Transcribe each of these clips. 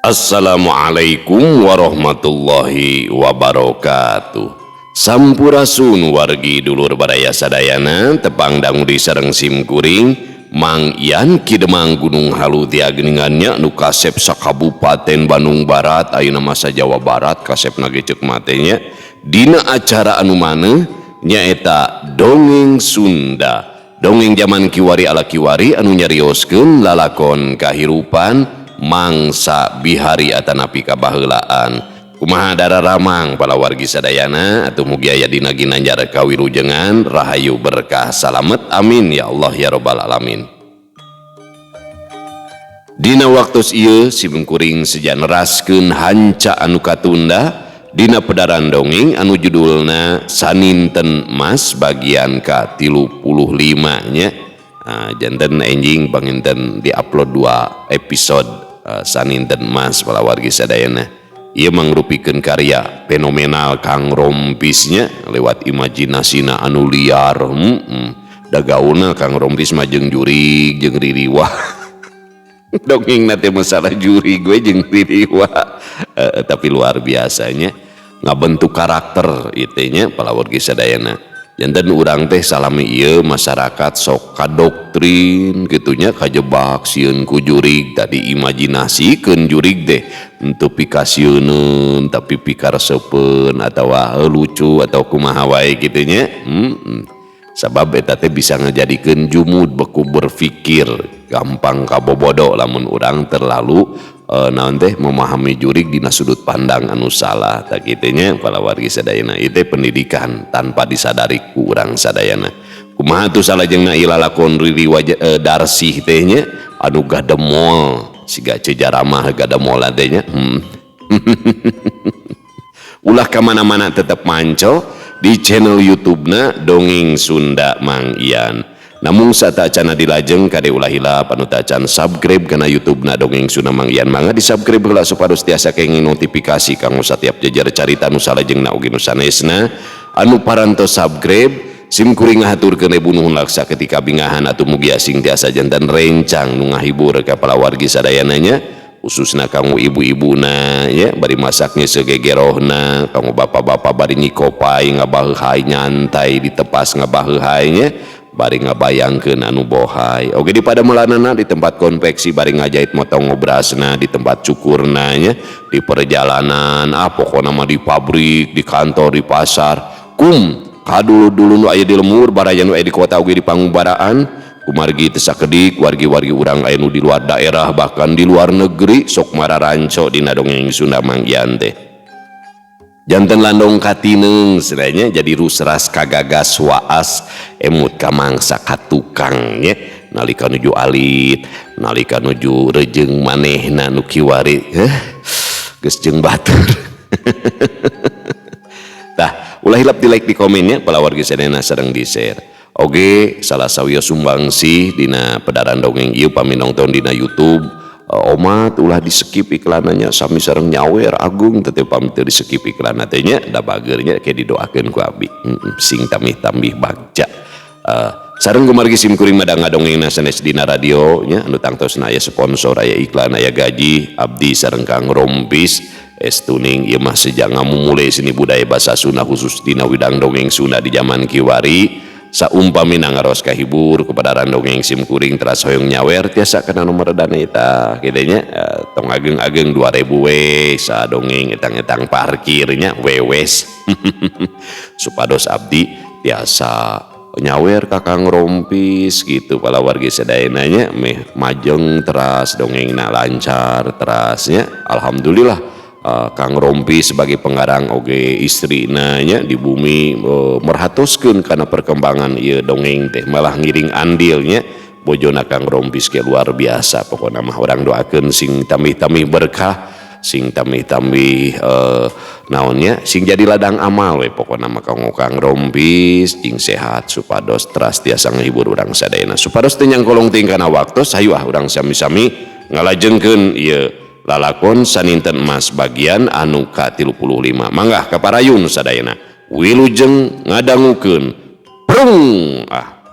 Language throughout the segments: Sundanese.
Assalamualaikum warahmatullahi wabarakatuh. Sampurasun wargi dulur baraya sadayana, tepang dangu di sareng sim kuring Mang Ian Ki Demang Gunung Halu tia geuningannya nu kasep sakabupaten Bandung Barat ayeuna masa Jawa Barat kasepna ge ceuk matenya dina acara anu maneuh nyaeta Dongeng Sunda. Dongeng zaman kiwari ala kiwari anu nyarioskeun lalakon kahirupan mangsa bihari atanapi kabaheulaan. Kumaha dararamang palawargi sadayana atuh mugi aya dina ginanjar kawilujengan rahayu berkah salamet amin ya Allah ya robbal alamin. Dina waktos ieu sim kuring seja neraskeun hanca anu katunda dina pedaran dongeng anu judulna Saninten Mas bagian ka 35 nya. Nah, janten enjing panginten diupload 2 episode Saninten Mas palawargi sadayana. Ieu mangrupikeun karya fenomenal Kang Rompisnya lewat imajinasina anu liar. Da gaulna Kang Rompis mah jeung jurig jeung ririwa. Dongeng teh masalah jurig we jeung ririwa. Tapi luar biasanya ngabentuk karakter ieu teh nya palawargi sadayana. Janten urang teh salami ieu masyarakat sok kadoktrin gitunya kajebak sieun ku jurig tadi imajinasikeun jurig teh henteu pikasieuneun tapi pikaresepeun atawa lucu atau kumaha wae kitu nya. Sabab eta teh bisa ngajadikeun jumud beku berpikir gampang kabobodo lamun urang terlalu naon teh memahami jurig dina sudut pandang anu salah tak kitu nya palawargi sadayana. Ieu teh pendidikan tanpa disadari ku urang sadayana. Kumaha tuh salajengna ieu lalakon Riri Darsih teh nya anu gademol siga cejaramah gademol teh nya. Ulah ka mana-mana tetep manco di channel YouTube-na Dongeng Sunda Mang Ian. Namun satacana dilajeng kade ulah hilap anu tacan subscribe kana YouTube-na Dongeng Sunda Mang Ian, mangga di-subscribe heula supados tiasa kenging notifikasi kanggo satiap jejer carita nu salajengna oge nu sanesna. Anu parantos subscribe sim kuring ngahaturkeun ribu nuhun laksa ketika bingahan atuh mugi asing tiasa janten rencang nu ngahibur ka palawargi sadayana nya, khususna kanggo ibu-ibuna ya bari masaknya segegerohna, kanggo bapak-bapak bari nyikopai ngabaheuhai nyantai ditepas ngabaheuhai nya bari ngabayangkeun anu bohai. Oge di padamelanana di tempat konveksi bari ngajahit motong ngobrasna di tempat cukurna nya, di perjalanan pokona mah di pabrik, di kantor, di pasar kum kadulu-dulu nu aya di lemur baraya nu aya di kota oge di pangumbaraan kumargi teu sakedik wargi-wargi urang aya nu di luar daerah bahkan di luar negeri sok mararanco dina Dongeng Sunda Mang Ian teh. Janten landong katineung cenah jadi rusras kagagas waas emut ka mangsa ka tukang nya nalika nuju alit nalika nuju rejeung manehna nu kiwari geus jeung batur. Tah ulah hilap di like di komennya palawargi sadayana sareng di share. Oge salah sawios sumbangsih dina pedaran dongeng ieu pami nonton dina YouTube. Omat ulah di skip iklananya sami sareng nyawer agung teh pami teu di skip iklan teh nya da bageurnya ke didoakeun ku abdi. Sing tambih-tambih bagja. Sareng kumargi sim kuring mah ngadongengna sanes dina radio nya anu tangtosna aya sponsor aya iklan aya gaji abdi sareng Kang Rompis estuning ieu mah sejak ngamumule seni budaya basa Sunda khusus dina widang dongeng Sunda di zaman kiwari. Saumpamina ngaros kahibur kepada dongeng sim kuring teras hoyong nyawer tiasa kana nomor dana eta kitu nya, tong ageng-ageng 2000 we sa dongeng etang-etang parkirnya wewes. Supados abdi tiasa nyawer ka Kang Rompis gitu palawargi sadayana nya meh majeng teras dongengna lancar terasnya alhamdulillah. Kang Rompi sebagai pengarang oge istrina nya di bumi merhatoskeun kana perkembangan ieu dongeng teh malah ngiring andilnya bojona Kang Rompis ke luar biasa pokona mah urang doakeun sing tambih-tambih berkah sing tambih-tambih naonnya sing jadi ladang amal we pokona mah kanggo Kang Rompis sing sehat supados teras tiasa ngahibur urang sadayana supados teu nyangkolong teuing kana waktos hayu ah urang sami-sami ngalajengkeun ieu lalakon Saninten Emas bagian anu ka-35. Mangga kaparayun sadayana wilujeng ngadangukeun prung ah.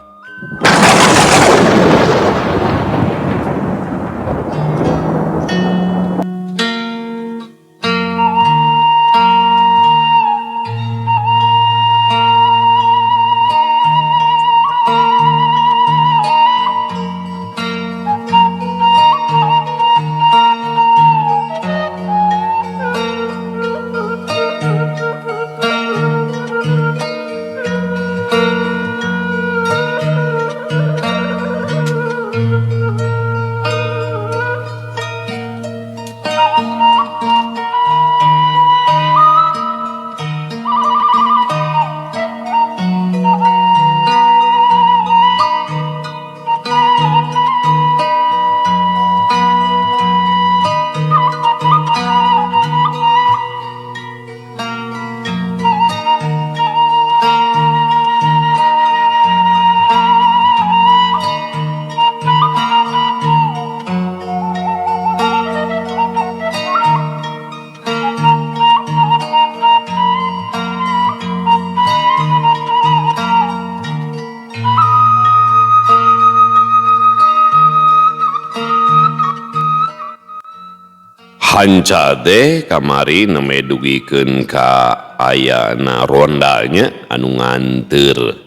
Hanca teh kamari nembe dugikeun ka ayana rondanya anu nganteur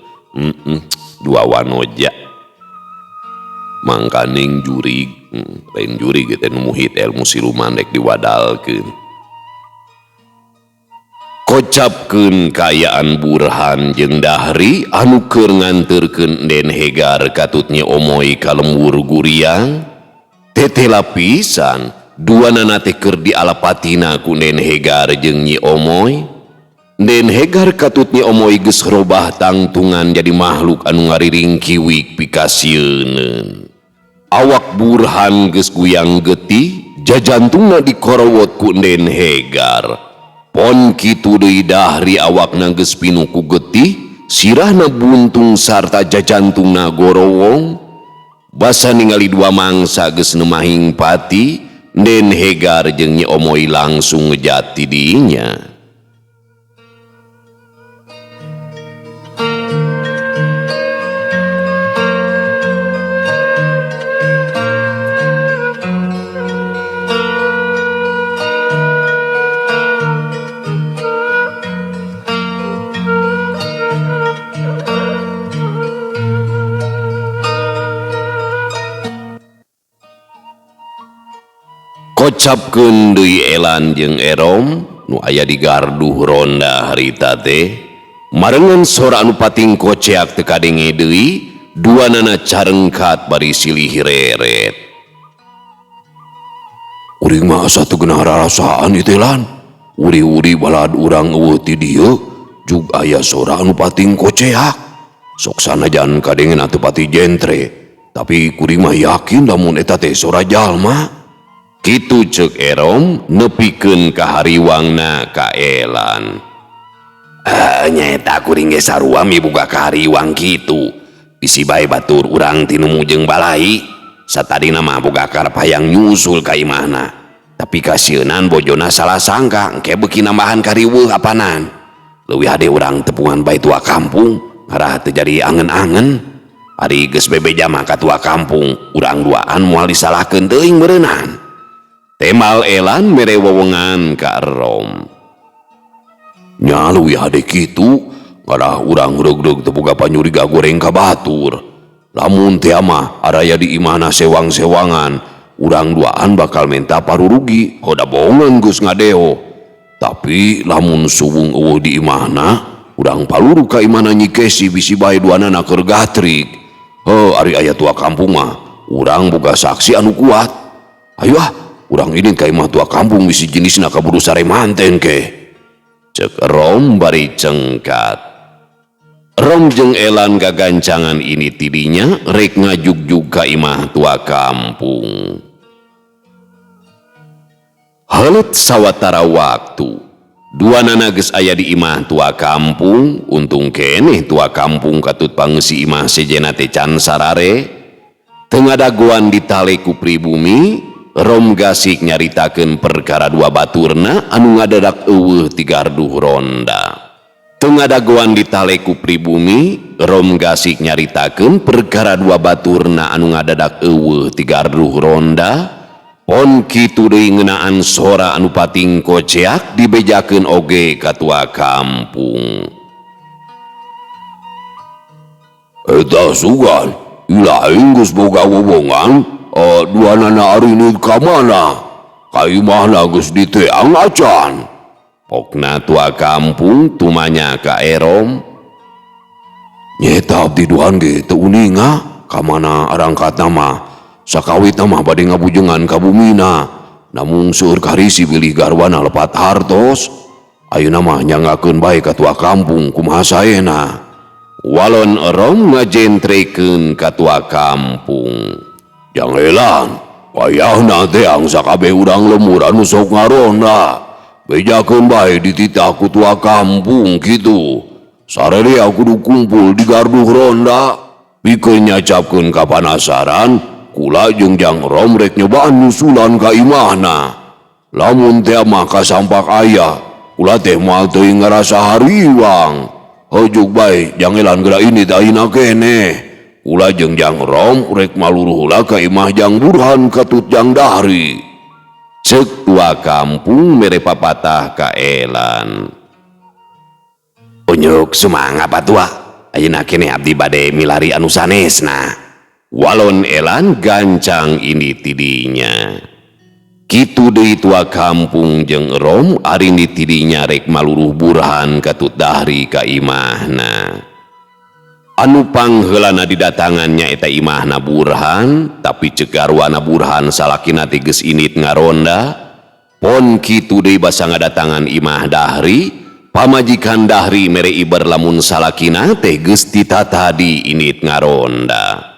dua wanoja mangkaning jurig lain jurig teh nu muhit ilmu siluman rek diwadalkeun. Kocapkeun kaayaan Burhan jeung Dahri anu keur nganteurkeun Den Hegar katut Nyi Omoy ka lembur Guriang tetela pisan duanana teh keur dialapatina ku Den Hegar jeung Nyi Omoy. Den Hegar katut Nyi Omoy geus robah tangtungan jadi makhluk anu ngariring kiwik pikasieuneun. Awak Burhan geus guyang getih, jajantungna dikorowot ku Den Hegar. Pon kitu deui Dahri awakna geus pinuh ku getih, sirahna buntung sarta jajantungna gorowong. Basa ningali dua mangsa geus nemahing pati, Den Hegar jeung Nyi Omoy langsung ngejat ti dinya. Kocapkeun deui Elan jeung Erom nu aya di garduh ronda harita teh marengan sora anu pating koceak teu kadenge deui duanana carengkat bari silih reret. Uring mah asa teu geunah rarasaan ieu teh Lan. Uri-uri balad urang eueuh ti dieu jug aya sora anu pating koceak. Sok sanajan kadengena teu pati jentre, tapi kuring mah yakin lamun eta teh sora jalma. Kitu ceuk Erom nepikeun ka hariwangna ka Elan. Nyaeta kuring ge sarua miboga ka hariwang kitu. Bisi bae batur urang tinemu jeung balai. Satadina mah boga karep hayang nyusul ka imahna. Tapi kasieunan bojona salah sangka engke beuki nambahan kariweuh apanan. Leuwih hade urang tepungan bae tua kampung ngarah teu jadi angen-angen. Ari geus bebeja mah ka tua kampung urang duaan moal disalahkeun teuing meureunnan. Temal Elan mere wewengan ka Erom. Nya leuwih hade kitu ngarah urang reugreug teu boga panyuriga goreng ka batur. Lamun teh mah araya di imahna sewang-sewangan, urang duaan bakal menta parurugi, hoda bohongan geus ngadeo. Tapi lamun suwung eueuh di imahna, urang paluru ka imahna Nyi Kesi bisi bae duanana keur gatrik. Heuh ari aya tua kampung mah, urang boga saksi anu kuat. Ayo ah, urang ini ka imah tua kampung bisi jenisna kaburu sare manten ke. Cek Rom bari cengkat. Rom jeung Elan gagancangan ini tidinya rek ngajugjug ka imah tua kampung. Heuleut sawatara waktu, duanana geus aya di imah tua kampung, untung keneh tua kampung katut pangeusi imah sejenna teh can sarare. Teu ngadagoan ditale ku pribumi, Rom gasik nyaritakeun perkara dua baturna anu ngadadak eueuh ti garduh ronda. Teu ngadagoan ditale ku pribumi, Rom gasik nyaritakeun perkara dua baturna anu ngadadak eueuh ti garduh ronda. Pon kitu deui ngeunaan sora anu pating koceak dibejakeun oge ka tua kampung. Eta sugan, ilaing geus boga wowongan. Duanana arinit ka mana? Ka imahna geus diteang acan. Pokna tua kampung tumanya ka Erom. Nyeta abdi duan ge teu uninga ka mana arangkatna mah. Sakawitna mah bade ngabujengan ka bumina. Namung seueur karisi bilih garwana lepat hartos. Ayeuna mah nyanggakeun bae ka tua kampung kumaha saena. Walon Erom ngajentrekeun ka tua kampung. Jang Elan, wayahna teh angsa kabeh urang lemur anu sok ngaronda. Bejakeun bae dititah ku tua kampung kitu. Sarerea kudu kumpul di garduh ronda. Pikeun nyacapkeun ka panasaran, kula jeung Jang Rom rek nyobaan nyusulan ka imahna. Lamun teh mah kasampak aya, kula teh moal teuing ngarasa hariwang. Heujuk bae Jang Elan geura ini teh ayeuna keneh. Kula jeung Jang Rom rek maluruh heula ka imah Jang Burhan katut Jang Dahri. Cek tua kampung mere papatah ka Elan. Unjuk sumangga Patua, ayeuna keneh abdi bade milari anu sanesna. Walon Elan gancang ini tidinya. Kitu deui tua kampung jeung Rom arindit tidinya rek maluruh Burhan katut Dahri ka imahna. Anu pangheulana didatangan nyaeta imahna Burhan, tapi cek garwana Burhan salakina teh geus indit ngaronda. Pon kitu deui basa ngadatangan imah Dahri, pamajikan Dahri mere iber lamun salakina teh geus titatadi indit ngaronda.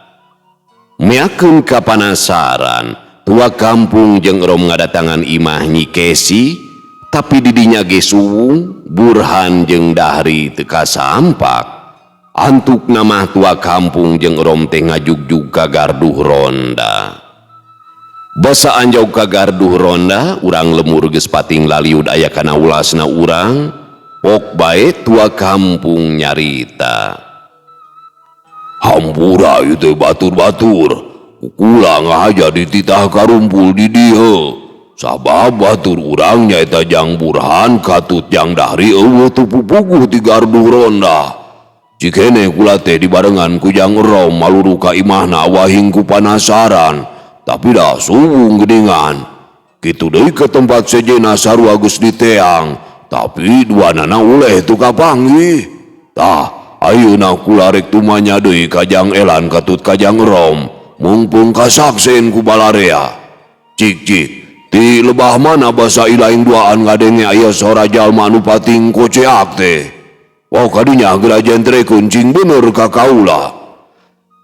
Meakeun kapanasaran, tua kampung jeung Rom ngadatangan imah Nyi Kesi, tapi didinya ge suwung, Burhan jeung Dahri teu kasampak. Antuk nama tua kampung jeung Rom teh ngajugjug ka garduh ronda. Basa anjog ka garduh ronda, urang lemur geus pating laliud aya kana ulasna urang, pok bae tua kampung nyarita. Hampura ieu teh batur-batur, kukula ngahaja dititah karumpul di dieu. Sabab batur urang nyaeta jang Burhan katut jang Dahri eueuh teu pupuguh ti garduh ronda. Cikene kula teh dibarengan ku jang Rom maluruh ka imahna wahing ku panasaran, tapi dah suwung geuningan. Kitu deui ke tempat sejena sarua geus diteang, tapi duanana uleh teu kapanggih. Tah, ayeuna kula rek tumanya deui ka jang Elan katut ka jang Rom, mungpung kasaksen ku balarea. Cik cik, ti lebah mana basa ilaing duaan ngadenge aya sora jalma anu pating koceak teh. Wah kadinya geura jentrekeun cing bener ka kaula.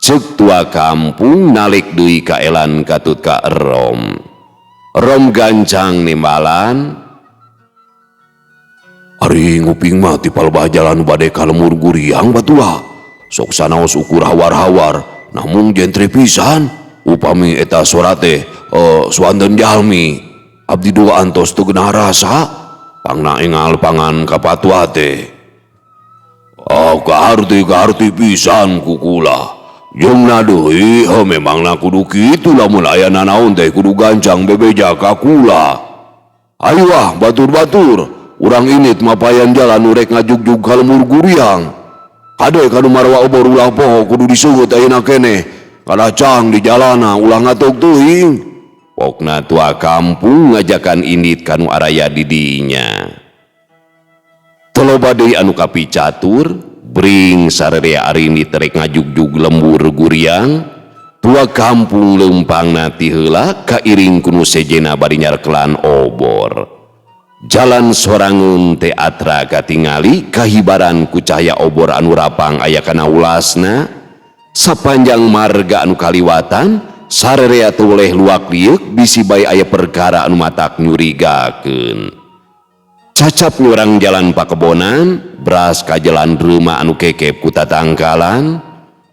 Ceuk tua kampung nalik deui ka Elan katut ka Rom. Rom gancang nimbalan. Ari nguping mah ti palebah jalan bade ka lemur guriang batua. Sok sanaos ukur hawar-hawar, namun jentre pisan. Upami eta sora teh suanten jalmi. Abdi dua antos teu geunah rasa, pangna engal pangan ka patua teh. Ah, kaharti pisan kukula. Jeung deui, memangna kudu kitu lamun aya nanaon teh kudu gancang bebeja ka kula. Ayo ah, batur-batur, urang init mapayan jalan nu rek ngajugjug ka lemur guriang. Kade kanu marwa obor ulah poho kudu diseungeut ayeuna keneh. Kalacang di jalana ulah ngatok teuing. Pokna tua kampung ngajakan indit kanu araya di dinya. Teu loba deui anu kapicatur, bring sarerea arindit rek ngajugjug lembur guriang. Tua kampung leumpangna ti heula kairing ku nu sejena bari nyarekelan obor. Jalan sorangeun teh atra katingali kahibaran ku cahaya obor anu rapang aya kana ulasna. Sapanjang marga anu kaliwatan sarerea teu weleh luak lieuk bisi bae aya perkara anu matak nyurigakeun. Cacap nyurang jalan pakebonan, beras ka jalan reuma anu kekep ku tatangkalan,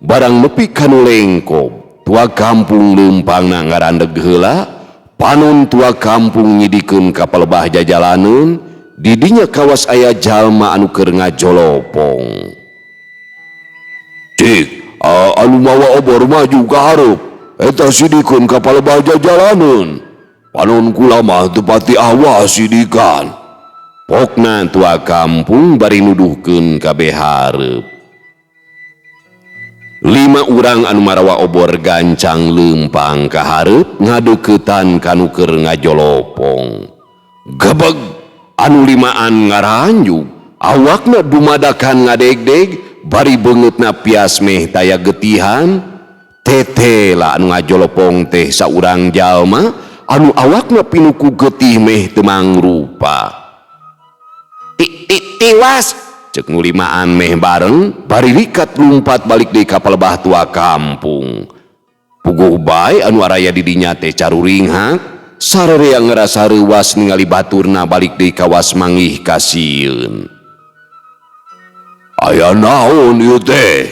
barang nepi ka nu lengkob, tua kampung leumpangna ngarandeg heula, panon tua kampung nyidikeun ka palebah jajalaneun, didinya kawas aya jalma anu keur ngajolopong. Cik, anu mawa obor maju ka hareup, eta sidikeun ka palebah jajalaneun. Panon kula mah teu pati awas sidikan. Pokna tua kampung bari nuduhkeun kabeh hareup. 5 urang anu marawa obor gancang leumpang ka hareup ngadeuketan kanu keur ngajolopong. Gebeg anu limaan ngaranjug, awakna dumadakan ngadegdeg bari beungeutna pias meh taya getihan. Tetela anu ngajolopong teh saurang jalma anu awakna pinuh ku getih meh teu mangrupa. Tiwas cek nu limaan meh bareng bari rikat lumpat balik deui ka palebah tua kampung. Puguh bae anu araya di dinya teh caruringhak, sarerea ngerasa reuwas ningali baturna balik deui kawas manggih kasieun. Aya naon ieu teh?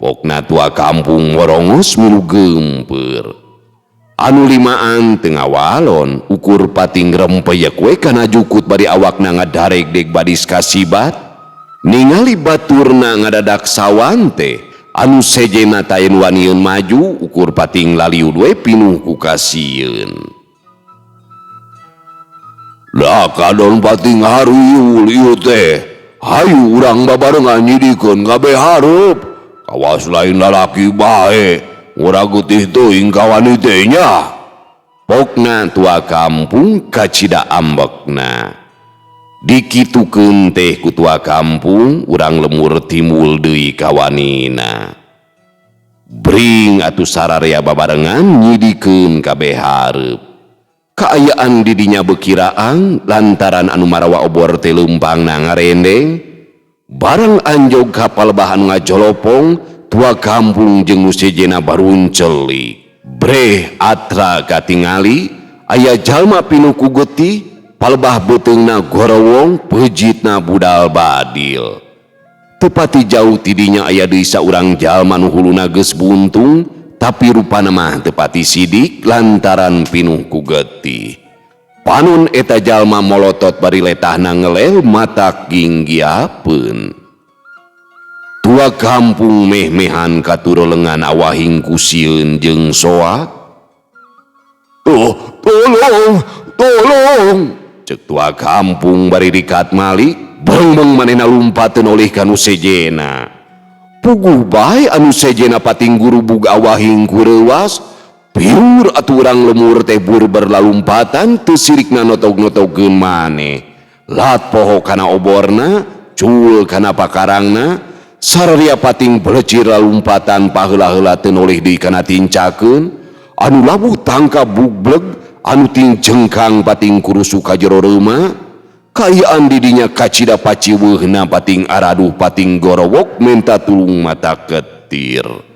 Pokna tua kampung morongos milu geumpeur. Anu limaan teu ngawalon ukur pating rempeyek we kana jukut bari awakna ngadaregdeg badis kasibat. Ningali baturna ngadadak sawan teh anu sejena taen wanieun maju ukur pating laliud we pinuh ku kasieun. Lah kadon pating hariul ieu teh. Hayu urang babarengan nyidikeun kabeh hareup. Kawas lain lalaki bae, ngora getih teuing ka wani teh nya. Pokna tua kampung kacida ambekna. Dikitukeun teh ku tua kampung, urang lemur timbul deui kawanina. Bring atuh sararea babarengan nyidikeun kabeh hareup. Kaayaan didinya bekiraan lantaran anu marawa obor teh leumpangna ngarendeng. Barang anjog ka palebah anu ngajolopong, tua kampung jeung nu sejenna baruncelik. Breh atra katingali aya jalma pinuh ku getih, palebah beuteungna gorowong, peujitna budal badil. Tepati jauh tidinya aya deui saurang jalma nu huluna geus buntung, tapi rupana mah tepati sidik lantaran pinuh ku getih. Panon eta jalma molotot bari letahna ngelel matak ginggiapeun. Tua kampung meh-mehan katurolengan awahing ku sieun jeung soak. Oh, tolong, tolong, cek tua kampung bari rikat malik, beng-beng manehna lumpateun oleh ka nu sejena. Puguh bae anu sejena pating gurubug awahing ku reuwas, piur atuh urang lemur teh burber lalumpatan teu sirikna notog-notogkeun maneh. Lat poho kana oborna, cul kana pakarangna, sararia pating belecir lalumpatan paheula-heula teu noleh deui kana tincakeun, anu labuh tangkap bugleg, anu ting jengkang pating kurusu ka jero reuma. Kaayaan didinya kacida paciweuhna pating araduh pating gorowok menta tulung mata ketir.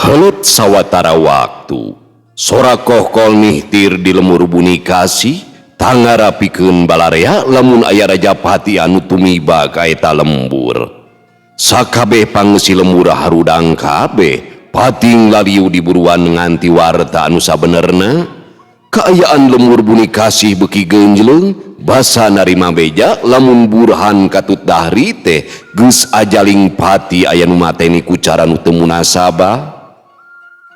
Helut sawatara waktu, sora kohkol nihtir di lemur buni kasih, tangara pikeun balarea lamun aya Rajapati anu tumiba ka eta lembur. Sakabeh pangeusi lembur harudang kabeh, pating laliu diburuan nganti warta anu sabenerna. Kaayaan lemur buni kasih beuki geunjleung, basa narima beja lamun Burhan katut dahri teh geus ajaling pati aya nu mateni ku cara nu teu munasabah.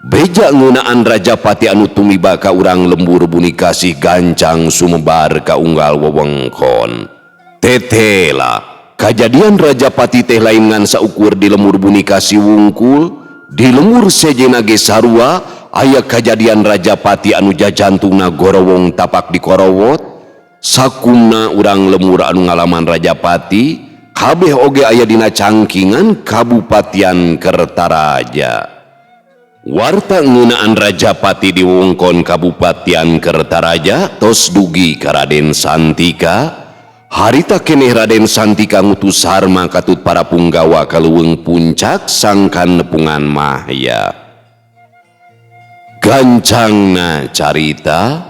Beja ngeunaan Rajapati anu tumiba ka urang lembur buni kasih gancang sumebar ka unggal wewengkon. Tetela, kajadian Rajapati teh lain ngan saukur di lemur buni kasih wungkul, di lemur sejena ge sarua aya kajadian Rajapati anu jajantungna gorowong tapak di korowot. Sakumna urang lemur anu ngalaman Rajapati kabeh oge aya dina cangkingan Kabupatian Kertaraja. Warta ngeunaan Rajapati di wewengkon Kabupatian Kertaraja tos dugi ka Raden Santika. Harita keneh Raden Santika ngutus Sarma katut para punggawa ka leuweung puncak sangkan nepungan Mahya. Gancangna carita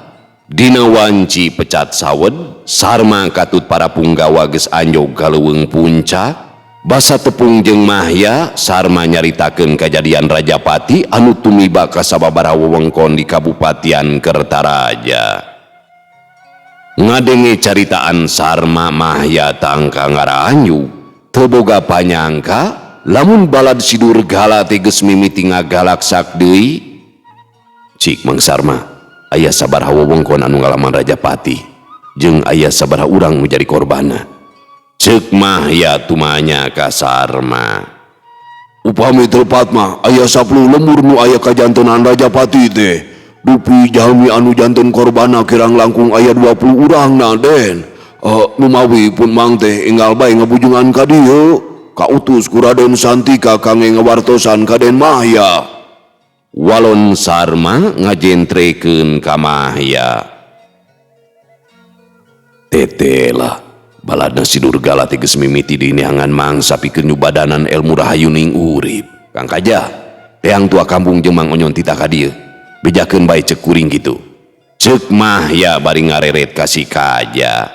dina wanci pecat sawed, Sarma katut para punggawa geus anjog ka leuweung puncak. Basa tepung jeung Mahya, Sarma nyaritakeun kajadian Rajapati anu tumiba ka sababaraha wewengkon di Kabupatian Kertaraja. Ngadenge caritaan Sarma, Mahya tangka ngaranyu, teu boga panyangka lamun balad Sidurgala teh geus mimiti ngagalaksak deui. Cik Mang Sarma, aya sabaraha wewengkon anu ngalaman Rajapati jeung aya sabaraha urang nu jadi korbana. Ceuk Mahya tumanya ka Sarma. Upami telepat mah aya 10 lemur nu aya kajantenan Rajapati teh. Dupi jalmi anu janten korbana kirang langkung aya 20 urang na Den. Numawi pun mang teh enggal bae ngabujungan ka dieu. Kautus ku Raden Santika kangge ngawartosan ka Den Mahya. Walon Sarma ngajentrekeun ka Mahya. Tetela baladna si Durgala teh geus mimiti dineangan mangsa pikeun nyubadanan elmu rahayuning urip. Kang Kaja, teang tua kampung jeung Mang Onyon titah ka dieu. Bejakeun bae cek kuring kitu. Cek Mahya bari ngareret ka si Kaja.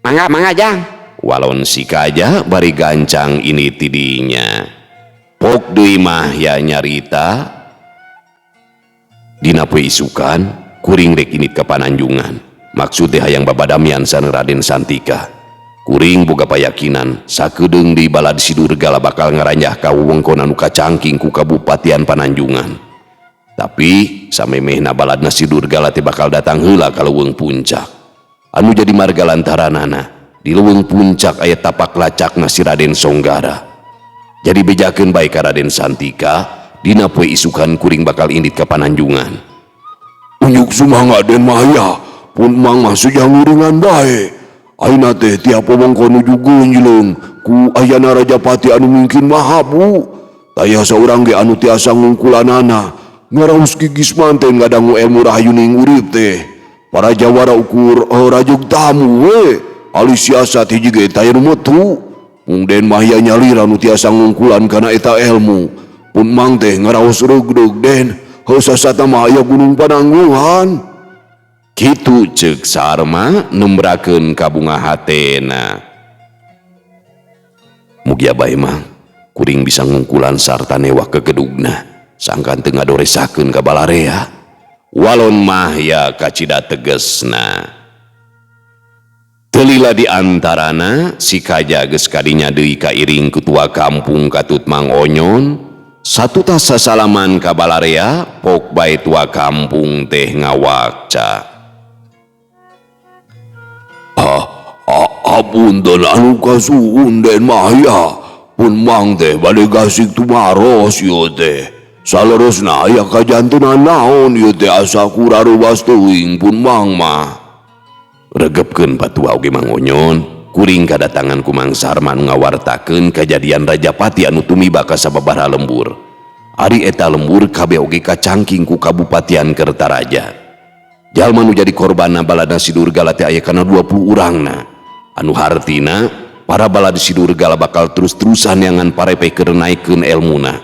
Mangga, mangga, Jang. Walon si Kaja bari gancang ini tidinya. Pok deui Mahya nyarita dina poe isukan kuring rek init ka Pananjungan. Maksud teh hayang babadamian sareng Raden Santika. Kuring boga payakinan sakedeung deui balad si Durgala bakal ngaranjah ka wewengkon anu kacangking ku Kabupatian Pananjungan. Tapi samemehna baladna si Durgala teh bakal datang heula ka leuweung puncak. Anu jadi marga lantaranana di leuweung puncak aya tapak lacakna si Raden Songgara. Jadi bejakeun bae ka Raden Santika dina poe isukan kuring bakal indit ka Pananjungan. Unjuk sumangga Den Mahya, pun mang mah sejang ngiringan bae. Ayeuna teh tiap wewengkon nuju geunjleung ku ayana Rajapati anu mungkin mahabu. Taya saurang ge anu tiasa ngungkulanana. Ngaraos gigis manten ngadangu ilmu rahayuning urip teh. Para jawara ukur rajeg tamu we. Alih siasat hiji ge taya nu metu. Mung Den Mahya nyalira nu tiasa ngungkulan kana eta ilmu. Pun mang teh ngaraos reugdeug Den. Heuh sasatna mah aya Gunung Panangguhan. Kitu ceuk Sarma nembrakeun ka bunga hatena. Mugia bae mah kuring bisa ngungkulan sarta newak kegedugna. Sangkan teu ngadoresakeun ka balarea. Walon Mahya kacida tegesna. Telila di antarana si Kaja geus kadinya deui kairing ketua kampung katut Mang Onyon. Satutas sasalaman ka balarea pok bae tua kampung teh ngawakca. Apunten anu kasuhun Den Mahya. Pun mang teh bade gasik tumaros ieu teh. Saleresna aya kajantenan naon ieu teh asa kuraruwas teuing pun mang mah. Regepkeun patua oge Mang Onyon, kuring kadatangan ku Mang Sarma nu ngawartakeun kajadian Rajapati anu tumiba ka sababaraha lembur. Ari eta lembur kabeh oge kacangking ku Kabupatian Kertaraja. Jalma nu jadi korbanna baladna si Durgala teh aya kana 20 urangna. Anu hartina para balad si Durgala bakal terus-terusan neangan parepe keur naikeun elmuna.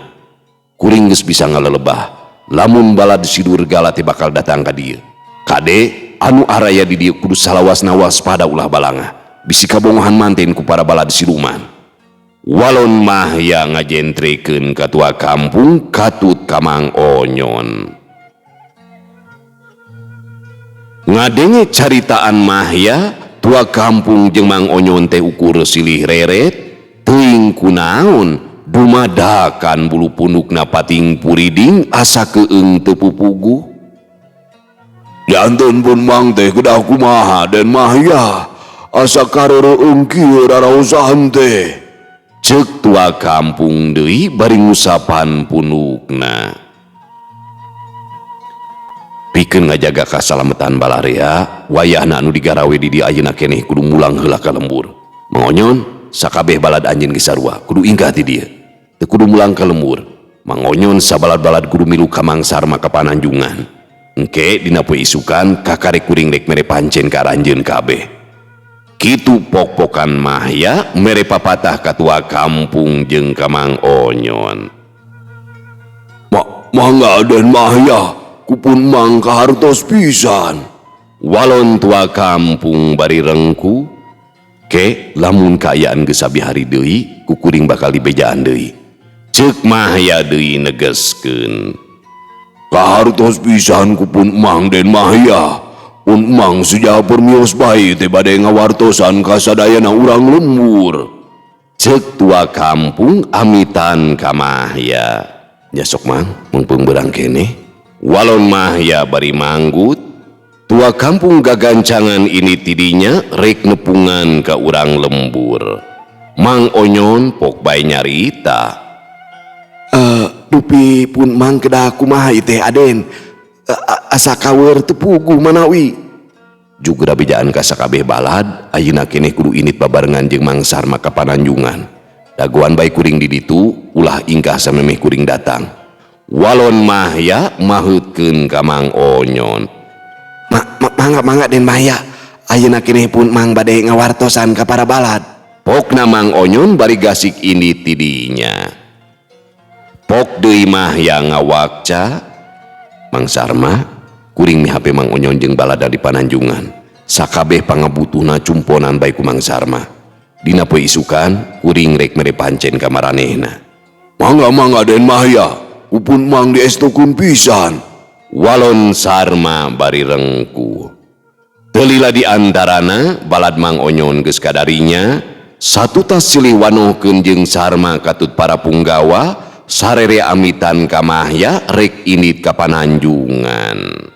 Kuring geus bisa ngalelebah lamun balad si Durgala teh bakal datang ka dieu. Kade anu araya di dieu kudu salawasna waspada ulah balangah. Bisi kabongohan manten ku para balad siluman. Walon Mahya ngajentrekeun ka tua kampung katut ka Mang Onyon. Ngadenge caritaan Mahya, tua kampung jeung Mang Onyon teh ukur silih reret, teuing kunaon dumadakan bulu punukna pating puriding asa keung teu pupuguh. Janten pun mang teh kedah kumaha Den Mahya, asa kareureung kieu raraosan teh. Ceuk tua kampung deui bari ngusapan punukna. Pikeun ngajaga kasalametan balarea, wayahna anu digarawe di dieu ayeuna keneh kudu mulang heula ka lembur. Mang Onyon, sakabeh balad anjeun geus sarua, kudu ingkah ti dieu. Teu kudu mulang ka lembur. Mang Onyon sabalad-balad kudu milu ka Mang Sarma ka Pananjungan. Engke dina poe isukan kakare kuring rek mere pancen ka aranjeun kabeh. Kitu pok-pokan Mahya mere papatah ka tua kampung jeung ka Mang Onyon. Mangga Den Mahya, kupun mang kahartos pisan. Walon tua kampung bari rengku, ke lamun kaayaan geus sabihari deui, ku kuring bakal dibejaan deui. Ceuk Mahya deui negeskeun. Kahartos pisan kupun mang Den Mahya. Pun mang seja permios bae teh bade ngawartosan ka sadayana urang lembur. Ceuk tua kampung amitan ka Mahya. Nya sok mang, mungpung beurang keneh. Walon Mahya bari manggut, tua kampung gagancangan ini tidinya rek nepungan ka urang lembur. Mang Onyon pok bae nyarita. Dupi pun mang kedah kumaha ieu teh Aden. Asa kawer teu puguh manawi. Jugra bejaan ka sakabeh balad, ayeuna keneh kudu init babarengan jeung Mang Sarma ka Pananjungan. Dagoan bae kuring di ditu ulah ingkah samemeh kuring datang. Walon Mahya maheutkeun ka Mang Onyon. Mangga mangga Den Mahya. Ayeuna keneh pun Mang bade ngawartosan ka para balad. Pokna Mang Onyon bari gasik indit ti dinya. Pok deui Mahya ngawakca. Mang Sarma kuring mihape Mang Onyon jeung balada di Pananjungan. Sakabeh pangabutuhna cumponan bae ku Mang Sarma. Dina poe isukan kuring rek mere pancen ka maranehna. Mangga mangga Den Mahya, upun Mang diestukeun pisan. Walon Sarma bari rengkuh. Teu lila di antarana balad Mang Onyon geus kadarinya, satutas silih wanohkeun jeung Sarma katut para punggawa sarere amitan ka Mahya rek indit ka Pananjungan.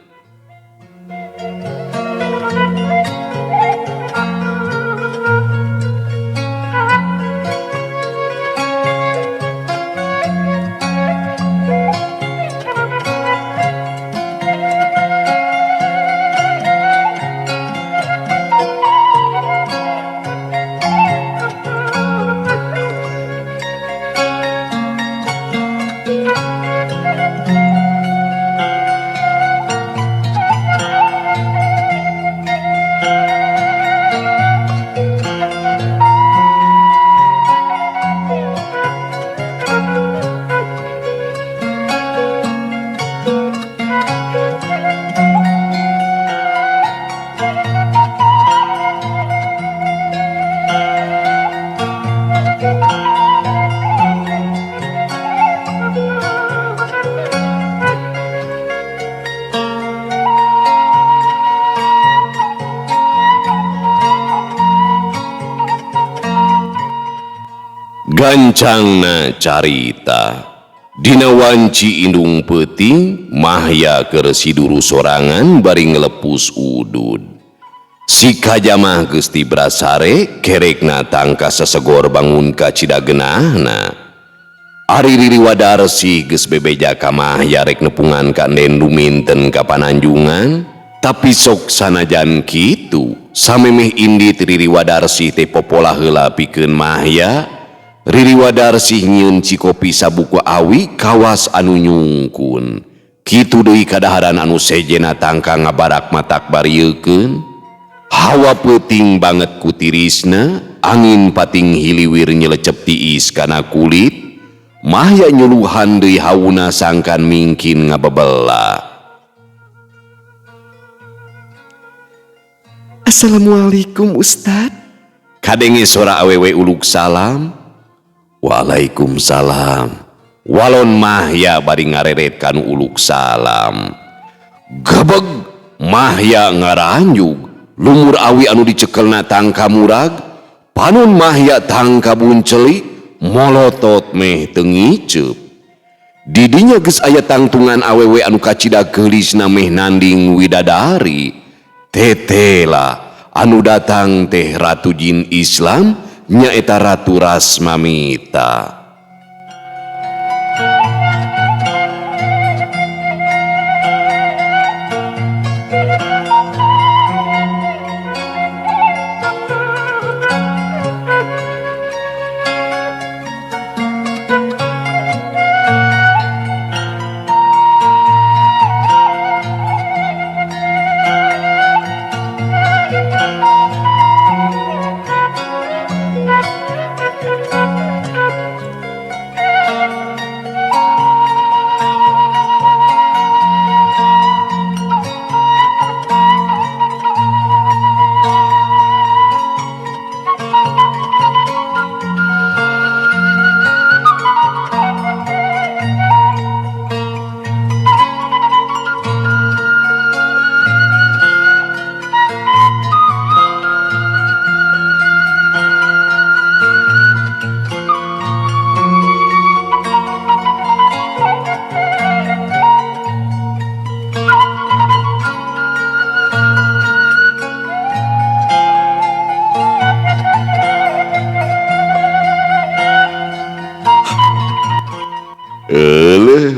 Gancangna carita dina wanci indung peuting Mahya keur siduru sorangan bari ngelepus udud. Si kajamah geus tibrasare kerekna tangka sesegor bangun ka cidagenahna. Ari Riri Wadarsih geus bebeja ka Mahya rek nepungan ka Nden Duminten ka Pananjungan, tapi sok sanajan kitu samemeh indit Riri Wadarsih teh popola heula pikeun Mahya. Riri Wadarsih nyieun cikopi sabuku awi kawas anu nyungkun. Kitu deui kadaharan anu sejena tangka ngabarak matak bariekeun. Hawa peuting banget ku tirisna, angin pating hiliwir nyelecep tiis kana kulit. Mahya nyuluhan deui hauna sangkan mingkin ngabebela. Assalamualaikum Ustad. Kadenge sora awewe uluk salam. Waalaikumsalam. Walon Mahya bari ngareret kanu uluk salam. Gebeg Mahya ngaranjug. Lumur awi anu dicekelna tangka murag. Panon Mahya tangka buncelik. Molotot meh teu ngiceup. Didinya geus aya tangtungan awewe anu kacida geulisna meh nanding widadari. Tetela anu datang teh Ratu Jin Islam nyaeta Ratu Rasmamita.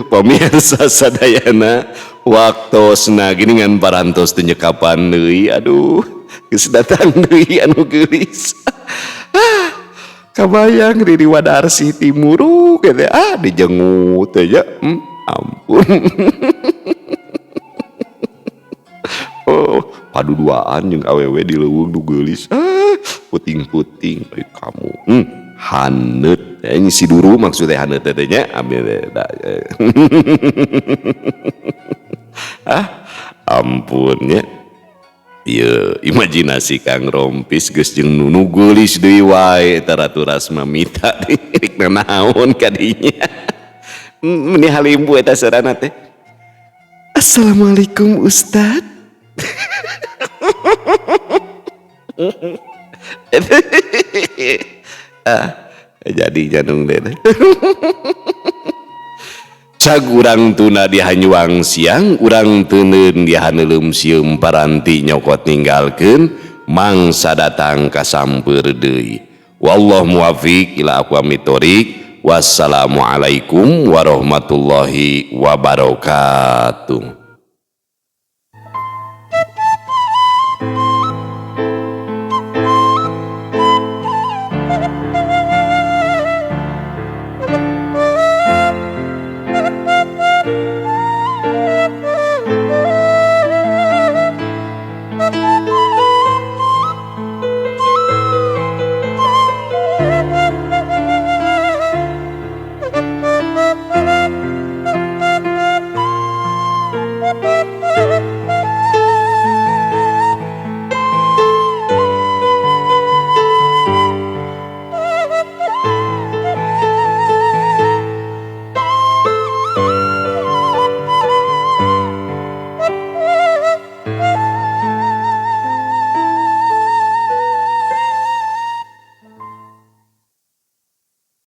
Pemirsa sadayana waktosna geuningan parantos teu nyekapan deui, aduh geus datang deui anu geulis. Kabayang Riri Wadarsih timuruk gitu ah dijengut aja. Ampun. Oh, paduduaan jeung awewe di leuweung nu geulis. Ah, puting-puting euy kamu. Haneut. Ini si duru maksudnya haneut teh nya ambil ah, ampun nya. Ieu imajinasi Kang Rompis geus jeung nu geulis deui wae eta Ratu Rasma mita rek nanaon ka dinya. Meni halimbu eta sarana teh. Assalamualaikum Ustad. Ah, jadi janung deh. Cag urang tuna di hanyuang siang, urang teuneun di haneuleum sieum paranti nyokot ninggalkeun mangsa datang kasampeur deui. Wallahu muwafiq ila aqwamit thoriq. Wassalamualaikum warahmatullahi wabarakatuh.